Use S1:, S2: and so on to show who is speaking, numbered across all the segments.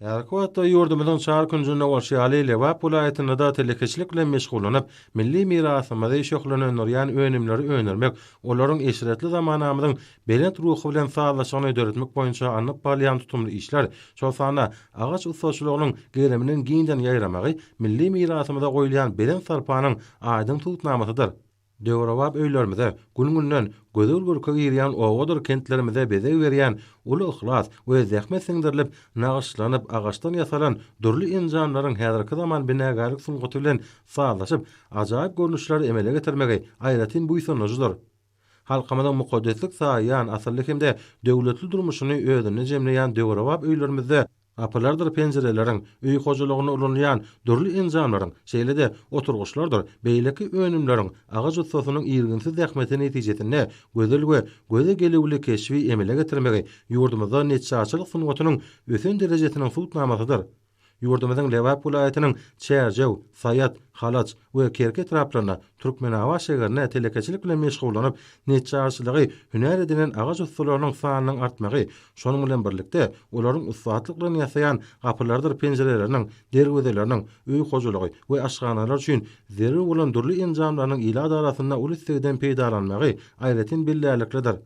S1: Häzirki wagtda ýurdumyzyň çar künjünde bolşy ýaly, Lebap welaýatynda-da telekeçilik bilen meşgullanyp, milli mirasymyzy şöhlelendirýän önümleri öndürmek, olaryň eşretli zamanamyzyň belent ruhy bilen sazlaşygyny döretmek boýunça alnyp barylýan tutumly işler, şol sanda agaç ussaçylygynyň geriminiň giňden ýaýramagy milli mirasymyza goýulýan belent sarpanyň aýdyň subutnamasydyr. Döwrebap öýlerimize, gün-günden gözel görke girýän obadyr kentlerimize bezeg berýän uly yhlas we zähmet siňdirilip nagyşlanyp agaçdan ýasalan dürli enjamlaryň häzirki zaman binagärlik sungaty bilen sazlaşyp ajaýyp görnüşleri emele getirmegi aýratyn buýsandyryjydyr. Halkymyzyň mukaddeslik saýýan asylly hem-de döwletli durmuşyny özünde jemleýän döwrebap öýlerimizde Gapylardyr penjireleriň, öý hojalygynda ulanylýan dürli enjamlaryň, şeýle-de oturgyçlardyr beýleki önümleriň agaç ussasynyň irginsiz zähmeti netijesinde gözel we göze gelüwli keşbi emele getirmegi ýurdumyzda neçjarçylyk sungatynyň ösen derejesiniň subutnamasydyr. Ýurdumyzyň Lebap welaýatynyň Çärjew, Saýat, Halaç we Kerki etraplarynda, Türkmenabat şägerinde telekeçilik bilen meşgullanyp, neçjarçylygy hünär edinen agaç ussalarynyň sanynyň artmagy, şonuň bilen birlikde, olaryň ussatlyk bilen ýasaýan gapylarydyr penjireleriniň, derwezeleriniň, öý hojalygy we aşhanalar üçin zerur bolan dürli enjamlarynyň ilat arasynda uly islegden peýdalanmagy aýratyn bellärliklidir.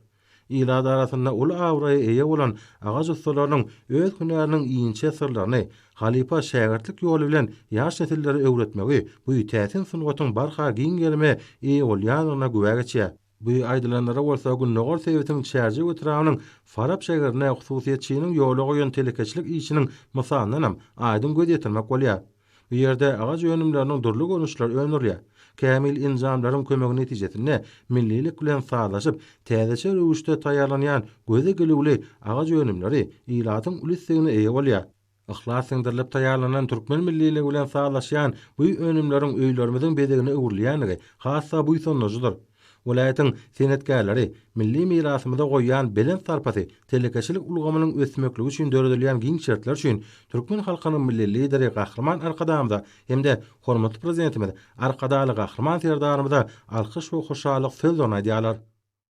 S1: Ilat arasynda uly abraýa eýe bolan agaç ussalarynyň öz hünäriniň inçe syrlaryny halypa-şägirtlik ýoly bilen ýaş nesillere öwretmegi bu täsin sungatyň barha giň gerime eýe bolýandygyna güwä geçýär. Bu aýdylanlara bolsa gündogar sebitiň Çärjew etrabynyň Farap şägerinde hususyýetçiniň ýola goýan telekeçilik işiniň mysalyndanam aýdyň göz ýetirmek bolýar. Bu ýerde agaç önümleriniň dürli görnüşleri öndürilýär. Kämil enjamlaryň kömegi netijesinde millilik bilen sazlaşyp, täzeçe röwüşde taýýarlanýan göze gelüwli agaç önümleri ilatyň uly islegine eýe bolýar. Yhlas siňdirilip taýýarlanan türkmen milliligi bilen sazlaşýan bu önümleriň öýlerimiziň bezegine öwrülýändigi has-da buýsandyryjydyr. Welaýatyň senetkärleri milli mirasymyza goýýan belent sarpasy, telekeçilik ulgamynyň ösmekligi üçin döredilýän giň şertler üçin türkmen halkynyň Milli Lideri Gahryman Arkadagymyza hem-de hormatly Prezidentimiz Arkadagly Gahryman Serdarymyza alkyş we hoşallyk sözlerini aýdýarlar.